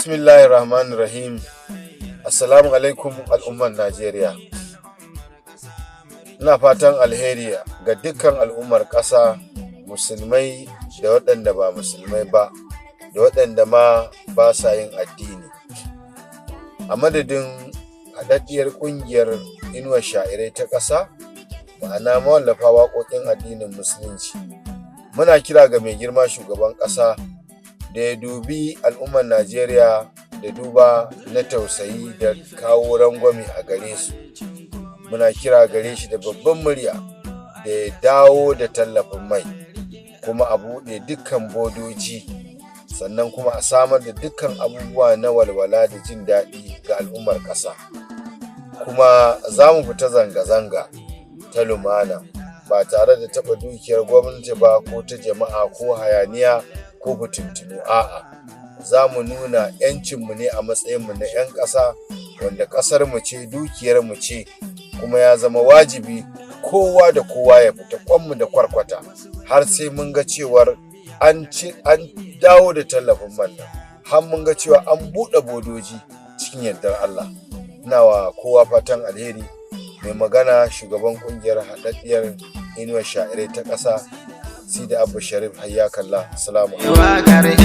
Bismillahir Rahmanir Rahim. Assalamu alaikum, al'ummar Najeriya. Ina fatan alheri ga dukkan al'ummar ƙasa, musulmai da waɗanda ba musulmai ba, da waɗanda ma ba sa yin addini. A madadin haɗaɗɗiyar ƙungiyar Inuwar Sha'irai ta ƙasa, ma'ana mawallafa waƙoƙin addinin Musulunci, muna kira ga mai girma shugaban ƙasa da ya dubi al'ummar Najeriya da duba na tausayi da kawo rangwame a gare su. Muna kira gare shi da babban murya da ya dawo da tallafin mai, kuma a buɗe dukkan bodoji, sannan kuma a samar da dukkan abubuwa na walwala da jin daɗi ga al'ummar ƙasa. Kuma za mu fita zanga-zanga ta lumana ba tare da taɓa dukiyar gwamnati ba ko ta jama'a ko hayaniya ko fitintunu. A'a, za mu nuna 'yancinmu ne a matsayinmu na 'yan ƙasa, wanda ƙasarmu ce, dukiyarmu ce, kuma ya zama wajibi kowa da kowa ya fita kwanmu da kwarkwata har sai mun ga cewar an ci an dawo da tallafin man nan, har mun ga cewa an buɗe bodoji cikin yardar Allah. Ina wa kowa fatan alheri. Mai magana, shugaban kungiyar haɗaɗɗiyar Inuwar Sha'irai ta ƙasa, Sida Abba Sharif. Hayyakallah, salamu.